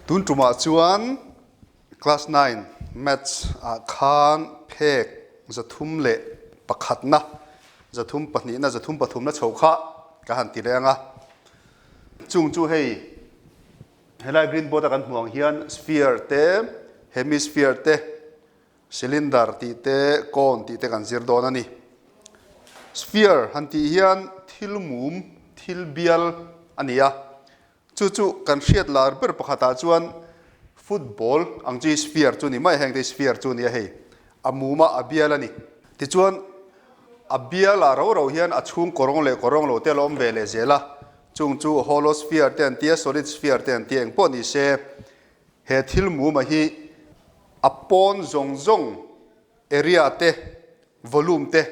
Tun tumah chuan Class 9 Maths ah khan phek 301na, 32na, 33na chho kha ka han ti leh ang a. Chung chu hei helai green board a kan hmuh ang hian sphere te, hemisphere te, Cylinder tih te, cone tih te kan zir dawn a ni. Sphere han tih hian thil mum, thil bial a ni a. Chu chu kan hriat lar ber pakhatah chuan football ang chi sphere chu ni mai a, heng te hi sphere chu a ni a hei. A mum a, a bial a ni. Tichuan a bial ah ro ro hian a chhung kawrawng leh kawrawng lo te a la awm ve leh zel a. Chung chu hollow sphere te an ti a, solid sphere te an ti a, engpawh ni se. He thil muma hi a pawn zawng zawng area te, volume te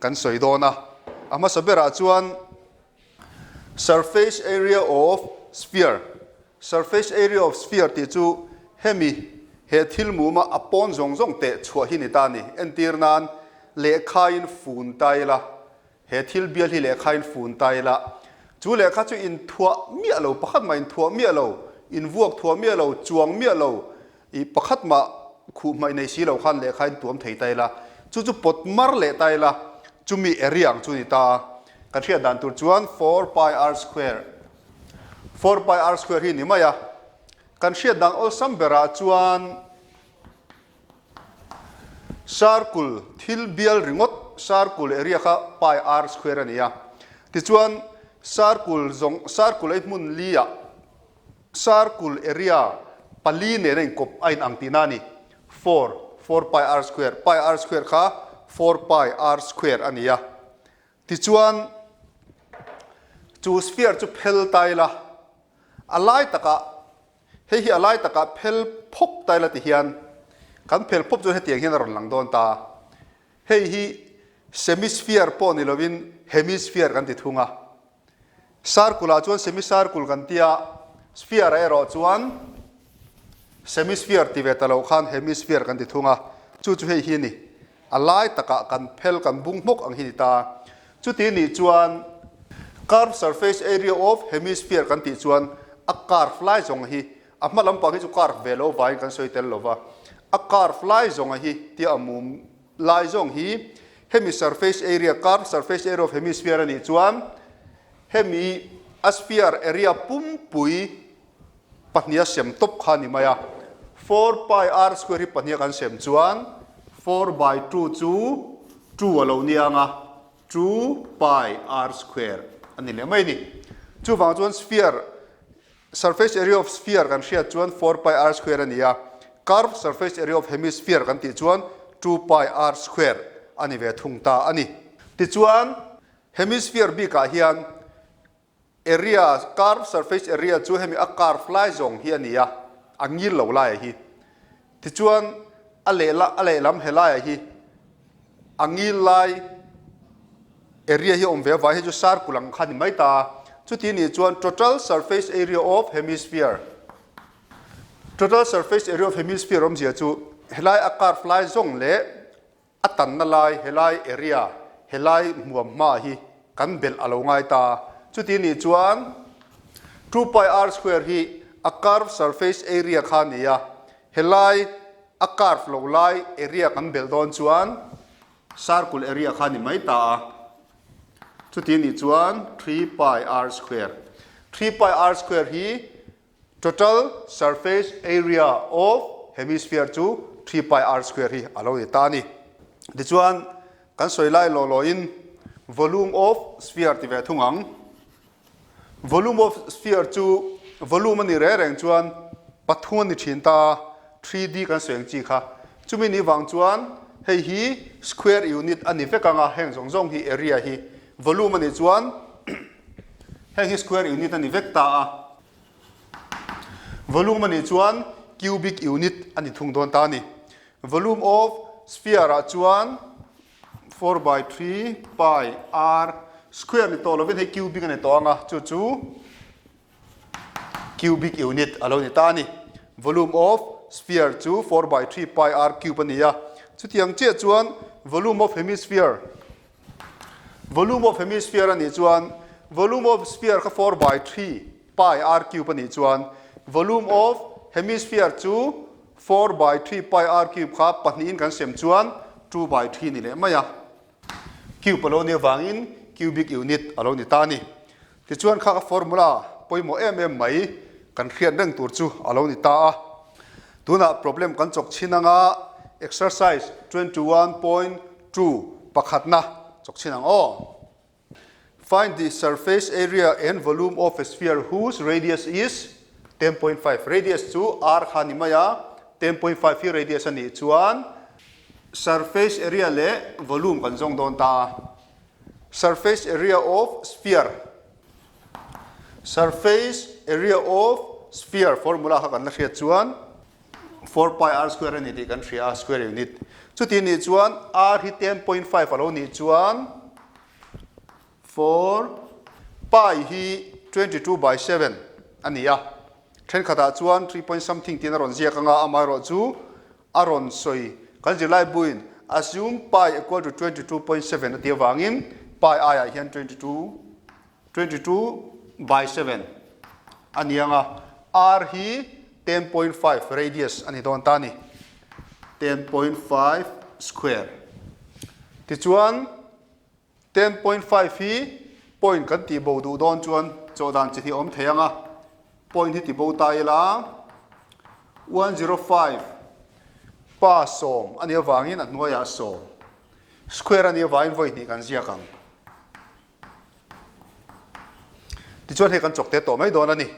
kan sawi dawn a. A hmasa berah chuan surface area of sphere, surface area of sphere tih chu hemi he thil muma a pawn zawng zawng teh chhuah hi ni ta a ni. Entir nan lehkhain fun ta ila He thil bial hi lehkha in fun ta ila, chu lehkha chu in thuah miah lo, pakhat mah in thuah miah lo, in vuak thuah miah lo, chuang miah lo, i pakhat mah khuh hmaih nei si lo khan lehkha in tuam thei ta ila, chu chu pawt mar leh ta ila, chumi area ang chu ni ta a. Kan hriat dan tur chuan 4 pi r square, 4 pi r square hi ni mai a. Kan hriat dan awlsam berah chuan, Circle, thil bial ringawt circle area kha pi r square a ni a. Tichuan, circle zawng, circle ei hmun li ah circle area pali nen a inkawp a inang tihna a ni. Four, four pi r square, pi r square kha four pi r square a ni a. Tichuan, chu sphere chu phel ta ila, a lai takah Hei hi a lai takah phel phawp ta ila ti hian kan phel phawp chuan hetiang hian a rawn lang dawn ta. Hei hi semisphere pawh ni lovin hemisphere kan ti thung a. Circle ah chuan semicircle kan ti a, sphere ah erawh chuan semisphere ti ve ta lo khan hemisphere kan ti thung a. Chu chu hei hi a ni. A lai takah kan phel kan bung hmawk ang hi ni ta. Chuti nih chuan curved surface area of hemisphere kan tih chuan a curve lai zawng hi, a hma lampang hi chu curve ve lo vangin kan sawi tel lo va, a curve lai zawng hi tia a mum lai zawng hi hemi surface area, curved surface area of hemisphere a nih chuan hemi a sphere area pumpui pahniha sem tawp kha a ni mai a, four pi r square hi pahniha kan sem chuan four by two chu two a lo nia ang a, two pi r square a ni leh mai a ni. Chuvang chuan sphere, surface area of sphere kan hriat chuan four pi r square a ni a, curved surface area of hemisphere kan tih chuan two pi r square a ni ve thung ta a ni. Tichuan hemisphere bikah hian Area, curve surface area chu hemi a curve lai zawng hi a ni a, a ngil lo lai a hi. Tichuan a lehla a lehlam helai a hi a ngil lai area hi a awm ve avai hi chu circle ang kha a ni mai ta a. Chuti nih chuan total surface area of hemisphere, total surface area of hemisphere awmzia chu helai a curve lai zawng leh A tanna lai helai area helai hmuam hma hi kan belh a lo ngai ta. Chuti nih chuan two pi r square hi a curve surface area kha a ni a, helai a curve lo lai area kan belh dawn chuan circle area kha a ni mai ta a. Chuti nih chuan three pi r square, three pi r square hi Total surface area of hemisphere chu 3 pi r square hi a lo ni ta a ni. Tichuan, kan sawi lai law lawin volume of sphere ti ve thung ang. Volume of sphere chu volume a ni reng reng chuan pathum a ni thin ta, 3D kan sawi ang chi kha. Chumi ni vang chuan hei hi square unit a ni vek ang a, heng zawng zawng hi area hi volume a nih chuan heng hi square unit a ni vek ta a. Volume a nih chuan cubic unit a ni thung dawn ta a ni. Volume of sphere ah chuan 4 by 3 pi r square ni tawh lovin hei cubic a ni tawh ang a, chu chu cubic unit a lo ni ta a ni. Volume of sphere chu 4 by 3 pi r cube a ni a. Chutiang chiah chuan volume of hemisphere, volume of hemisphere a nih chuan volume of sphere kha 4 by 3. Pi r cube a nih chuan volume of hemisphere chu 4 by 3 pi r cube kha pahnihin kan sem chuan 2 by 3 ni leh mai a. Cube a lo nih avangin cubic unit a lo ni ta a ni. Tichuan kha ka formula pawimawh em em mai kan hriat reng tur chu a lo ni ta a. Tunah problem kan chawk chhin anga exercise 21.2 pakhatna chawk chhin ang aw. Find the surface area and volume of a sphere whose radius is 10.5. Radius chu r kha ni mai a, 10.5 hi radius a nih chuan surface area leh volume kan zawng dawn ta a. Surface area of sphere Surface area of sphere formula kha kan la hriat chuan 4 pi r square a ni tih kan hria a, square unit. Chuti nih chuan r hi 10.5 a lo nih chuan 4 pi hi 22 by 7 a ni a. Thenkhatah chuan 3 point something tiin a rawn ziak anga amaherawhchu a rawn sawi. Kan zirlai buin assume pi equal to 22.7 a tih avangin pi aiah hian 22 22 by 7 a ni ang a, r hi 10.5 radius a ni dawn ta a ni, 10.5 square. Tichuan 10.5 hi point kan tih bo duh dawn chuan chawh dan chi hi a awm thei ang a, point hi ti bo ta ila 105 pa sawm a nih avangin a hnuaiah sawm square a nih avangin vawi hnih kan ziak ang. Tichuan hei kan chawk te tawh mai dawn a ni.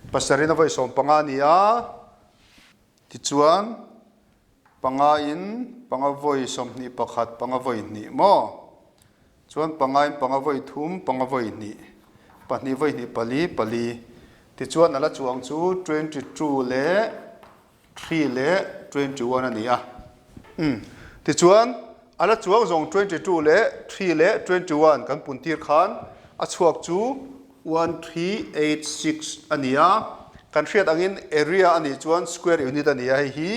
Pasarih na vawi 15 a ni a, tichuan panga in panga vawi 21 panga vawi hnih maw? Chuan panga in panga vawi thum panga vawi hnih pahnih vawi hnih pali pali tichuan a la chuang chu 22 leh 3 leh 21 a ni a. Umm. Tichuan, a la chuang zawng 22 leh 3 leh 21 kan pun tir khan a chhuak chu 1386 a ni a. Kan hriat angin area a nih chuan square unit a ni a, hei hi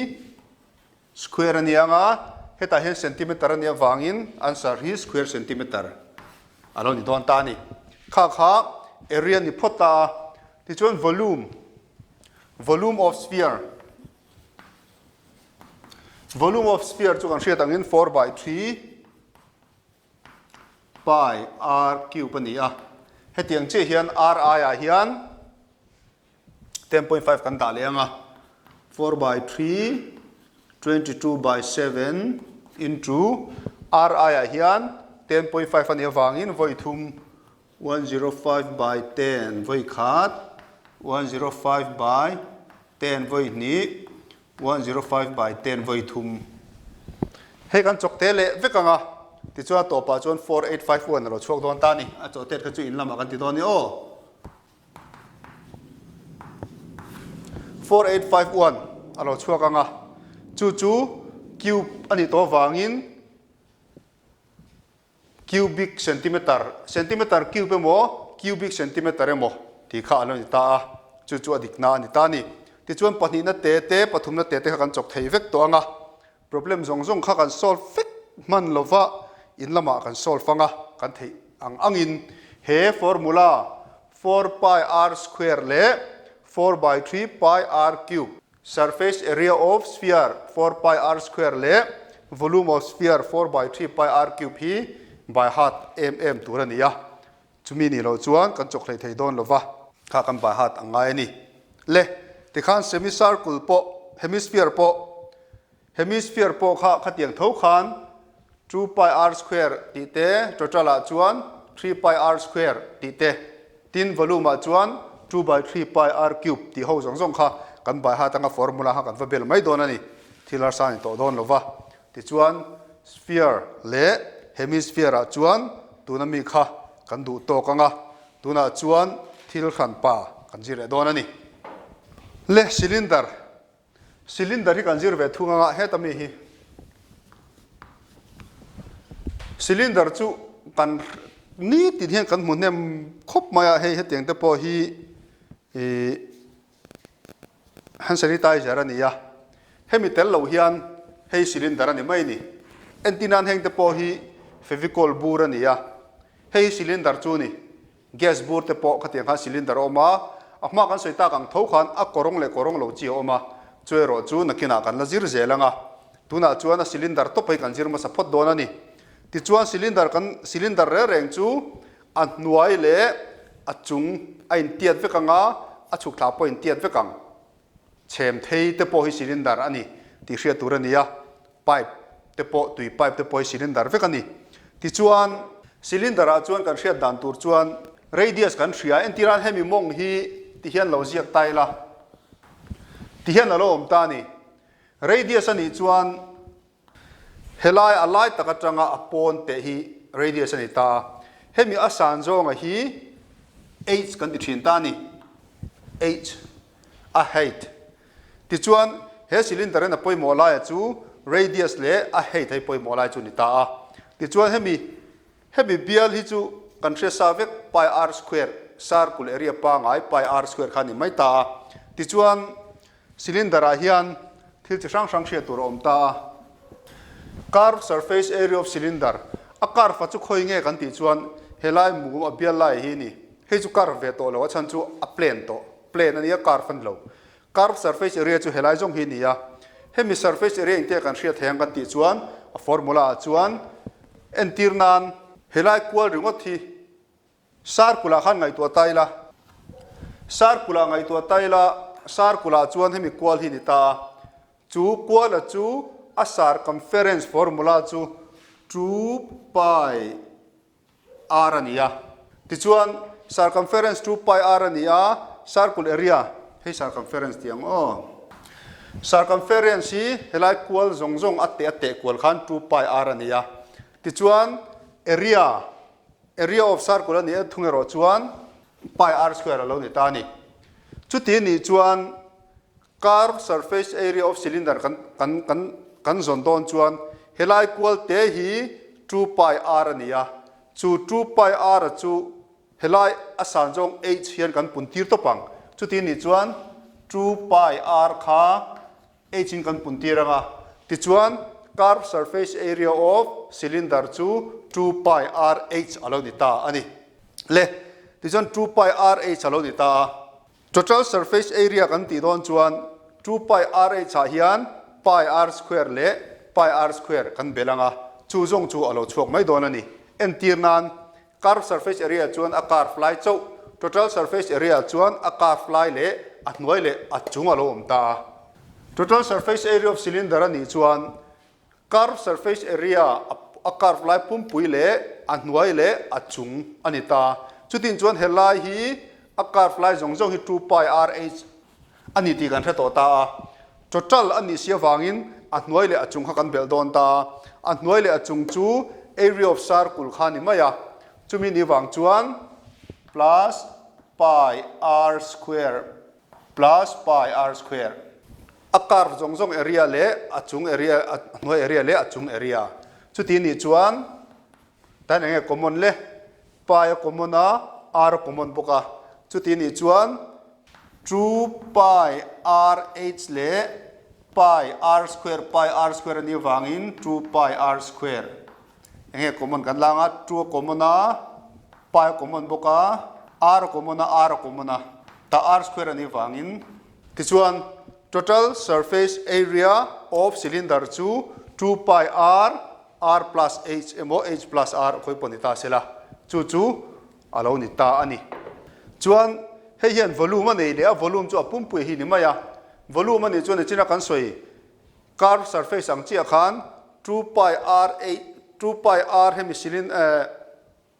square a ni ang a, hetah hian centimeter a nih avangin answer hi square centimeter a lo ni dawn ta a ni. Kha kha area ni phawt ta a, tichuan volume Volume of sphere Volume of sphere chu kan hriat angin 4 by 3 pi r cube a ni a. Hetiang chiah hian r aiah hian 10.5 kan dah leh ang a. 4 by 3 22 by 7 into r aiah hian 10.5 a nih avangin vawi thum 105 by 10 vawi khat, 105 by 10 vawi hnih, 105 by 10 vawi thum. Hei kan chawk te leh vek ang a, tichuan a tawpah chuan 4851 a lo chhuak dawn ta a ni. A chawh tet kha chu in lamah kan ti dawn a ni aw. 4851 a lo chhuak ang a, chu chu cube a nih tawh avangin, Cubic centimeter, centimeter cube emaw, cubic centimeter emaw tih kha a lo ni ta a, chu chu a dikna a ni ta a ni. Tichuan pahnihna te te, pathumna te te kha kan chawk thei vek tawh ang a, problem zawng zawng kha kan solve vek hman lova in lamah kan solve ang a, kan theih ang angin he formula 4 pi r square leh 4 by 3 pi r cube, Surface area of sphere 4 pi r square leh volume of sphere 4 by 3 pi r cube hi by heart em em tur a ni a, chumi nih loh chuan kan chawk hlei thei dawn lova, kha kan by heart ang ngai a ni. Le, tikhan semicircle pawh, hemisphere pawh, hemisphere pawh kha khatiang tho khan 2 pi r square tih te total ah chuan 3 pi r square tih te, Tin, volume ah chuan 2 by 3 pi r cube tih ho zawng zawng kha kan by heart anga formula kha kan va bel mai dawn a ni. Thil harsa a ni tawh dawn lo va. Tichuan, sphere leh hemisphere ah chuan tuna mi kha kan duh tawk anga, tunah chuan thil hranpa kan zir leh dawn a ni. Le cylinder Cylinder hi kan zir ve thung anga heta mi hi cylinder chu kan nitin hian kan hmu hnem khawp mai a, hei hetiang te pawh hi ih hand sanitizer a ni a, hemi tel loh hian hei cylinder a ni mai a ni. Entir nan heng te pawh hi fevicol bur a ni a. Hei hi cylinder chu a ni. Gas bur te pawh khatiang khan cylinder a awm a, a hma kan sawi tak ang tho khan a kawrawng leh kawrawng lo chi a awm a, chu erawh chu nakinah kan la zir zel ang a. Tunah chuan a cylinder tawp hi kan zir hmasa phawt dawn a ni. Tichuan cylinder kan cylinder reng reng chu a hnuai leh a chung a intiat vek ang a, a chhuk thla pawh a intiat vek ang. Chhem thei te pawh hi cylinder a ni tih hriat tur a ni a, pipe te pawh tui pipe te pawh hi cylinder vek a ni. Tichuan cylinder ah chuan kan hriat dan tur chuan radius kan hria, entir an hemi mawng hi ti hian lo ziak ta ila ti hian a lo awm ta a ni. Radius a nih chuan Helai a lai tak atanga a pawn teh hi radius a ni ta a, hemi a san zawnga hi h kan ti thin ta a ni, h a height. Tichuan he cylinder in a pawimawh laia chu radius leh a height hei pawimawh lai chu a ni ta a. Tichuan hemi hemi bial hi chu kan hria sa vek pi r square circle area pangai pi r square kha a ni mai ta a. Tichuan Cylinder ah hian thil chi hrang hrang hriat tur a awm ta a. Curved surface area of cylinder, a curve a chu khawi nge kan tih chuan helai mum a bial lai hi a ni. Hei chu curve ve tawh lo, a chhan chu a plane tawh, plane a nia curve a ni lo. Curved surface area chu helai zawng hi a ni a. Hemi surface area engtia kan hriat thei ang kan tih chuan a formula ah chuan entir nan helai kual ringawt hi Sarkula khan ngaihtuah ta ila. Sarkula ngaihtuah ta ila, Sarkula chuan hemi kual hi ni ta a. Chu kuala chu a circumference formula chu 2 pi r a ni a. Tichuan, circumference 2 pi r a ni a, circle area, hei circumference tih ang aw. Circumference hi helai kual zawng zawng a teh a teh kual khan 2 pi r a ni a. Tichuan, area Area of circle a nih a thung erawh chuan pi r square a lo ni ta a ni. Chuti nih chuan curved surface area of cylinder kan kan kan kan zawn dawn chuan helai kual te hi 2 pi r a ni a, chu 2 pi r a chu helai a san zawng h hian kan pun tir tawp ang. Chuti nih chuan 2 pi r kha H in kan pun tir ang a, tichuan curved surface area of cylinder chu 2 pi r h a lo ni ta a ni. Le, tichuan 2 pi r h a lo ni ta a. Total surface area kan tih dawn chuan 2 pi r h ah hian pi r square leh pi r square kan bel ang a, chu zawng chu a lo chhuak mai dawn a ni. Entir nan Curve surface area chuan a curve lai chauh, total surface area chuan a curve lai leh a hnuai leh a chung a lo awm ta a. Total surface area of cylinder a nih chuan curve surface area a curve lai pumpui leh a hnuai leh a chung a ni ta. Chutin chuan helai hi a curve lai zawng zawng hi 2 pi r h A ni tih kan hre tawh ta a, total a nih si avangin a hnuai leh a chung kha kan belh dawn ta a, a hnuai leh a chung chu area of circle kha a ni mai a, chumi ni vang chuan plus pi r square plus pi r square a curve zawng zawng area leh a chung area a hnuai area leh a chung area chuti nih chuan tan enge common le Pi a common a, r a common bawk a. Chuti nih chuan 2 pi r h leh pi r square pi r square a nih avangin 2 pi r square eng nge common kan la ang a, 2 a common a, pi a common bawk a, r a common a, r a common a, tah r square a nih avangin tichuan total surface area of cylinder chu 2 pi r R plus H emaw H plus R khawi pawh ni ta se la, chu chu a lo ni ta a ni. Chuan hei hian volume a nei leh a, volume chu a pumpui hi ni mai a. Volume a nih chuan nichina kan sawi curved surface ang chiah khan 2 pi R H, 2 pi R hemi silin eh,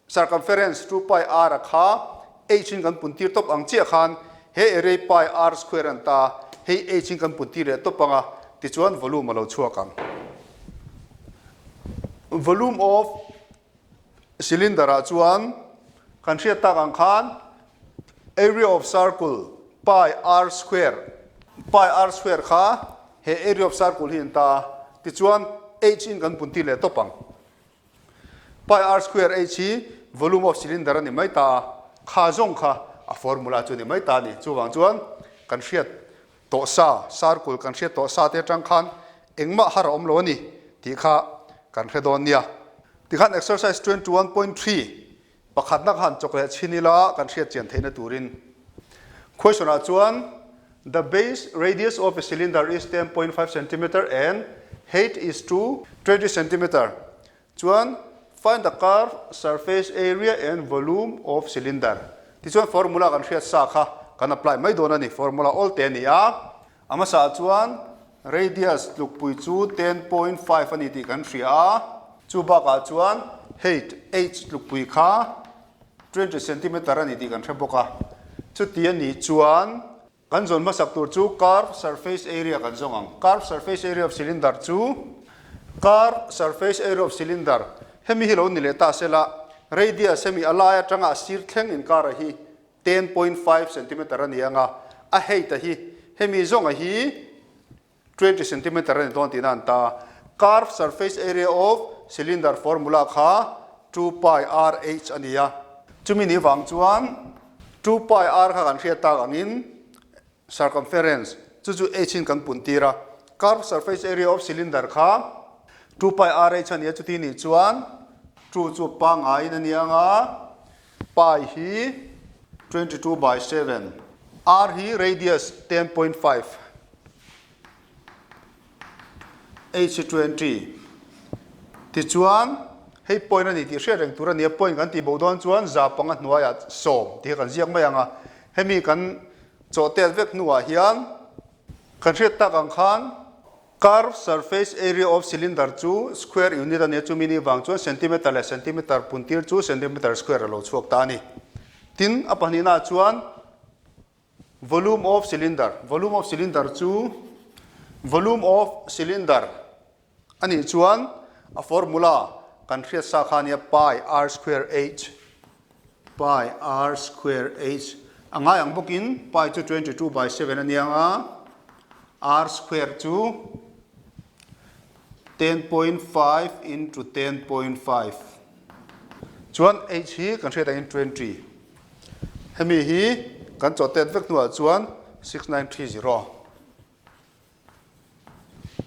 Circumference 2 pi r a kha h in kan pun tir tawp ang chiah khan he array pi r square an ta hei h in kan pun tir leh tawp ang a, tichuan volume a lo chhuak ang. Volume of cylinder ah chuan kan hriat tak ang khan area of circle pi r square pi r square kha he area of circle hi an ta a, tichuan h in kan pun tir leh tawp ang. Pi r square h hi volume of cylinder a ni mai ta a, kha zawng kha a formula chu a ni mai ta a ni. Chuvang chuan kan hriat tawh sa, circle kan hriat tawh sa te atang khan engmah har a awm lo a ni tih kha kan hre dawn nia. Tikhan exercise 21.3. Pakhatna kha han chawk leh chhin ila kan hriat chian theihna turin. Question ah chuan The base radius of a cylinder is 10.5 centimeter and height is to 20 centimeter. Chuan find the curve surface area and volume of cylinder. Tichuan formula kan hriat sa kha kan apply mai dawn a ni. Formula awl te a ni a. A hmasa chuan radius tlukpui chu 10.5 a ni tih kan hria a, chu bakah chuan height, h, tlukpui kha 20 centimeter a ni tih kan hre bawk a. Chuti a nih chuan kan zawn hmasak tur chu curve surface area kan zawng ang. Curve surface area of cylinder chu curve surface area of cylinder hemi hi lo ni leh ta sela radius hemi a lai atanga a sir thleng inkara hi 10.5 centimeter a ni ang a, a height a hi hemi zawnga hi 20 centimeter a ni dawn tihna an ta. Curve surface area of cylinder formula kha 2 pi r h a ni a, chumi ni vang chuan 2 pi r kha kan hriat tak angin circumference chu chu h in kan pun tir a, curve surface area of cylinder kha 2 pi r h a ni a, chuti nih chuan 2 chu pangaiin a ni ang a, Pi hi 22 by 7, R hi radius 10.5, H hi 20. Tichuan, hei point a ni tih hriat reng tur a ni a, point kan tih bo dawn chuan 5 hnuaiah 10 tih kha kan ziak mai ang a. Hemi kan chawhtet vek hnuah hian kan hriat tak ang khan, Curve surface area of cylinder chu square unit a nia, chumi ni vang chuan centimeter leh centimeter puntir chu centimeter square a lo chhuak ta a ni. Tin, a pahnihna ah chuan volume of cylinder, volume of cylinder chu volume of cylinder a nih chuan a formula kan hriat sa kha a nia pi r square h, pi r square h a ngai ang bawkin pi chu 22 by 7 a nia ang a, R square chu 10.5 into 10.5 chuan h hi kan hriat angin 20 hemi hi kan chawhtet vek hnuah chuan 6930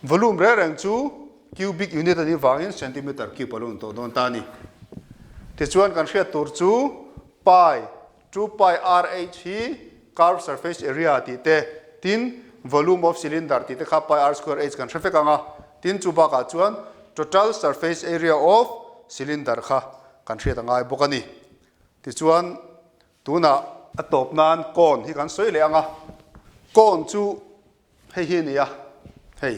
volume reng reng chu cubic unit a nih vangin centimeter cube a lo ni tawh dawn ta a ni. Tichuan kan hriat tur chu pi 2 pi rh hi curved surface area tih te, tin volume of cylinder tih te kha pi r square h kan hre vek ang a, tin chu bakah chuan total surface area of cylinder kha kan hriat a ngai bawk a ni. Tichuan tunah a tawp nan cone hi kan sawi leh ang a, cone chu Hei hi a ni a, hei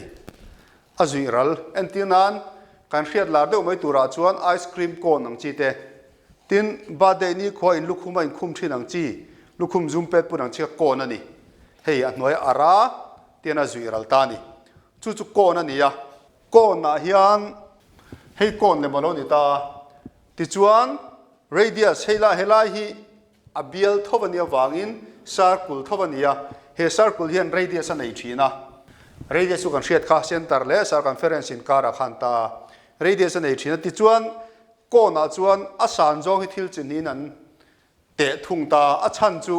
a zuih ral. Entir nan kan hriat lar deuh mai turah chuan ice cream cone ang chi te, tin birthday ni khua in lukhum a inkhum thin ang chi, lukhum zum pet pun ang chi kha cone a ni. Hei a hnuai a ra tian a zuih ral ta a ni. Chu chu cone a ni a, cone ah hian hei cone lem a lo ni ta a, tichuan radius hei lai helai hi A bial tho a nih avangin circle tho a ni a, he circle hian radius a nei thin a. Radius chu kan hriat kha center leh circumference inkarah khan ta a, radius a nei thin a. Tichuan cone ah chuan a san zawng hi thil chi hnihin an teh thung ta a, a chhan chu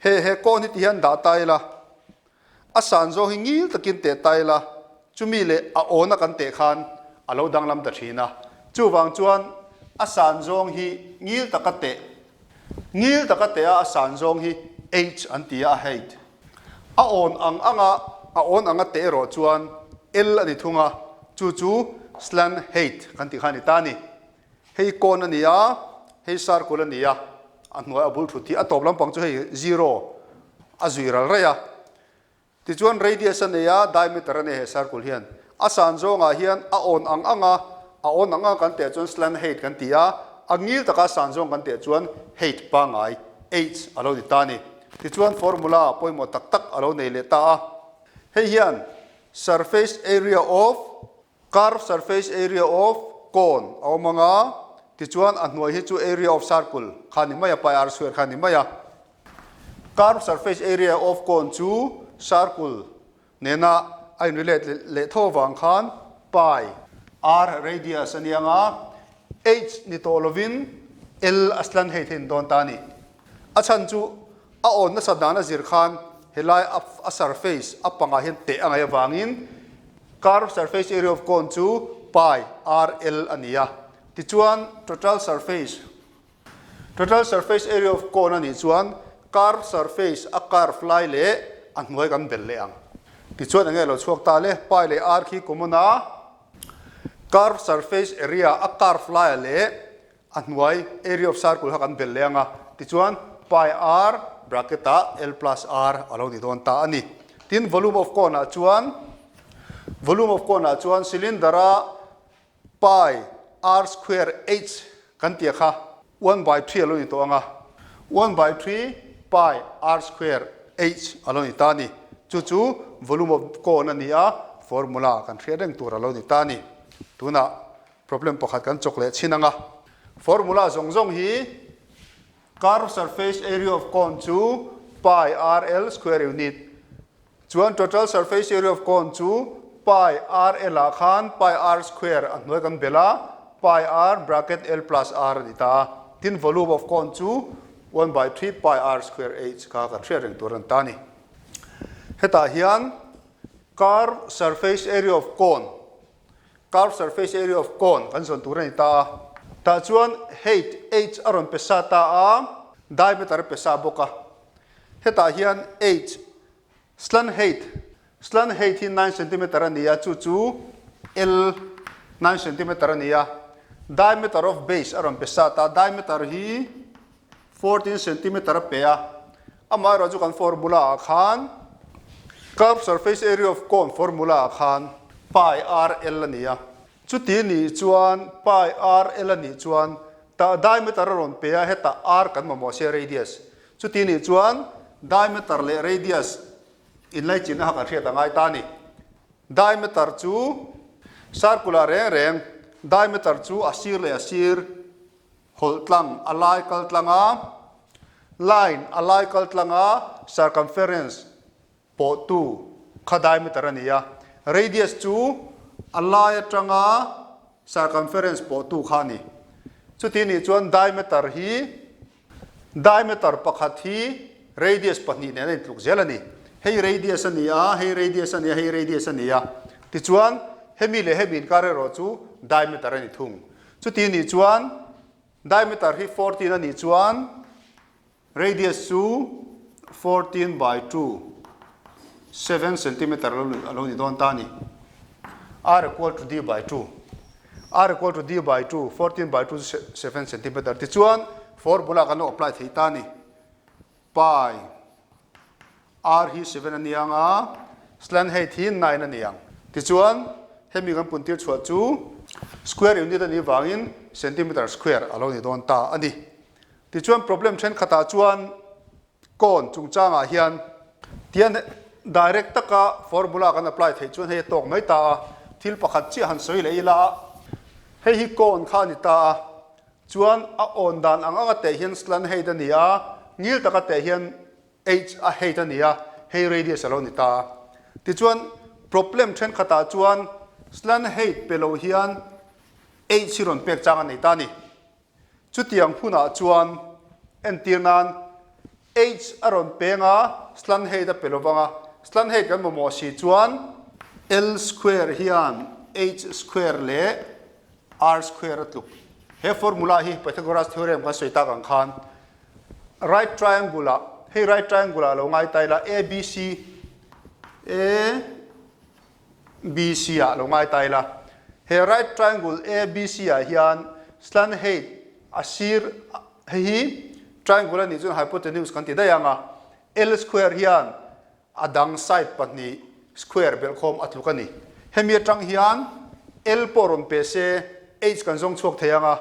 he he cone hi ti hian dah ta ila, A san zawng hi ngil takin teh ta ila, chumi leh a awna kan teh khan a lo danglam ta thin a. Chuvang chuan a san zawng hi ngil taka teh, ngil taka teh a a san zawng hi h an ti a, a height. A awn ang anga a awn anga teh erawh chuan l a ni thung a, chu chu slant height kan tih kha a ni ta a ni. Hei kawn a ni a, hei circle a ni a, a hnuai a bul thut hi a tawp lampang chu hei zero a zui ral raih a. Tichuan radius a nei a, diameter a nei he circle hian. A san zawngah hian a awn ang ang a, a awn ang ang kan teh chuan slant height kan ti a, a ngil taka san zawng kan teh chuan height pangngai, h, a lo ni ta a ni. Tichuan formula pawimawh tak tak a lo nei leh ta a. Hei hian surface area of Curve surface area of cone a awm ang a, tichuan a hnuai hi chu area of circle kha ni mai a, pi r square kha ni mai a. Curve surface area of cone chu circle nena a in relate leh tho avang khan pi r radius a ni ang a, h ni tawh lovin l a slant height hi a ni dawn ta a ni. A chhan chu a awn nasa dan a zir khan helai a surface a pangah hian teh a ngaih avangin Curved surface area of cone chu pi r l a ni a, tichuan total surface. Total surface area of cone a nih chuan curved surface a curve lai leh a hnuai kan belh leh ang. Tichuan enge lo chhuak ta le? Pi leh r khi common a, curved surface area a curve laia leh a hnuai area of circle kha kan belh leh ang a, tichuan pi r bracket ah l plus r a lo ni dawn ta a ni. Tin, volume of cone ah chuan volume of cone ah chuan cylinder a Pi r square h kan tih kha 1/3 a lo ni tawh ang a, 1/3 pi r square h a lo ni ta a ni. Chu chu volume of cone a ni a, formula kan hriat reng tur a lo ni ta a ni. Tunah problem pakhat kan chawk leh chhin ang a, formula zawng zawng hi curved surface area of cone chu pi r l square unit Chuan total surface area of cone chu pi r l ah khan pi r square a hnuai kan belh a, pi r bracket l plus r a ni ta a. Tin volume of cone chu 1/3 pi r square h kha kan hriat reng tur a ni ta a ni. Hetah hian curved surface area of cone, curved surface area of cone kan zawn tur a ni ta a. Tah chuan height h a rawn pe sa ta a, diameter a pe sa bawk a. Hetah hian h Slant height, Slant height hi 9 centimeter a ni a, chu chu L 9 centimeter a ni a. Diameter of base a rawn pe sat a, diameter hi 14 centimeter a pe a. Amaherawh chu kan formula ah khan curved surface area of cone formula ah khan pi r l a ni a. Chuti nih chuan pi r l a nih chuan tah diameter a rawn pe a, hetah r kan mamawh sia radius. Chuti nih chuan diameter leh radius inlaichinna kha kan hriat a ngai ta a ni. Diameter chu circular reng reng, diameter chu a sir leh a sir hawlh tlang a lai kal tlang a, line a lai kal tlang a circumference pawhtu kha diameter a ni a, radius chu a lai atanga circumference pawhtu kha a ni. Chuti nih chuan diameter hi Diameter pakhat hi radius pahnih nen a intluk zel a ni. Hei radius a ni a, hei radius a ni a, hei radius a ni a. Tichuan, hemi leh hemi inkar erawh chu diameter a ni thung. Chuti nih chuan diameter hi 14 a nih chuan radius chu 14 by 2, 7 centimeter a lo ni dawn ta a ni. R equal to D by 2. R equal to D by 2, 14 by 2 chu 7 centimeter. Tichuan, formula kan lo apply thei ta a ni. Pi R hi 7 a ni ang a, slant height hi 9 a ni ang. Tichuan, hemi kan puntir chhuah chu square unit a nih vangin centimeter square a lo ni dawn ta a ni. Tichuan, problem thenkhatah chuan Cone chungchangah hian tian direct taka formula kan apply theih chuan hei a tawk mai ta a, thil pakhat chiah han sawi leh ila hei hi cone kha a ni ta a, chuan a awn dan ang anga teh hian slant height a ni a, ngil taka teh hian h a height a ni a, hei radius a lo ni ta a. Tichuan problem thenkhatah chuan slant height pe lo hian h hi rawn pek chang a nei ta a ni. Chutiang hunah chuan entir nan H a rawn peng a, slant height a pe lo vang a, slant height kan mamawh si chuan L square hian H square leh R square a tluk. He formula hi Pythagoras theorem kan sawi tak ang khan right triangle ah, hei right triangle ah lo ngai ta ila ABC, A, BC ah lo ngai ta ila. He right triangle ABC ah hian slant height a sir hei hi triangle a nih chuan hypotenuse kan ti daih ang a, L square hian a dang side pahnih square belhkhawm a tluk a ni. Hemi atang hian L pawh rawn pe se H kan zawng chhuak thei ang a,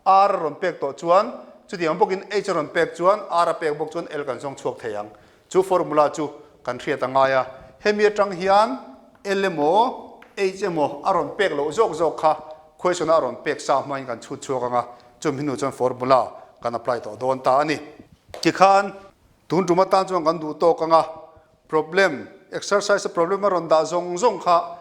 R a rawn pek tawh chuan chutiang bawkin H a rawn pek chuan R a pek bawk chuan L kan zawng chhuak thei ang. Chu formula chu kan hriat a ngai a, hemi atang hian L emaw H emaw a rawn pek loh zawk zawk kha question a rawn pek sa hmain kan chhut chhuak ang a, chumi hnu chuan formula kan apply tawh dawn ta a ni. Tikhan tun tum atan chuan kan duh tawk ang a, problem, exercise a problem a rawn dah zawng zawng kha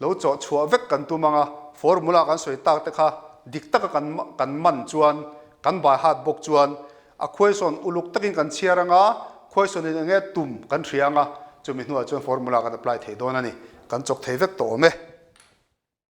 Lo chawh chhuah vek kan tum ang a, formula kan sawi tak te kha dik taka kan kan man chuan, kan by heart bawk chuan a khuaisawn uluk takin kan chhiar ang a, khuaisawn in enge tum kan hria ang a, chumi hnuah chuan formula kan apply thei dawn a ni. Kan chawk thei vek tawh awm e.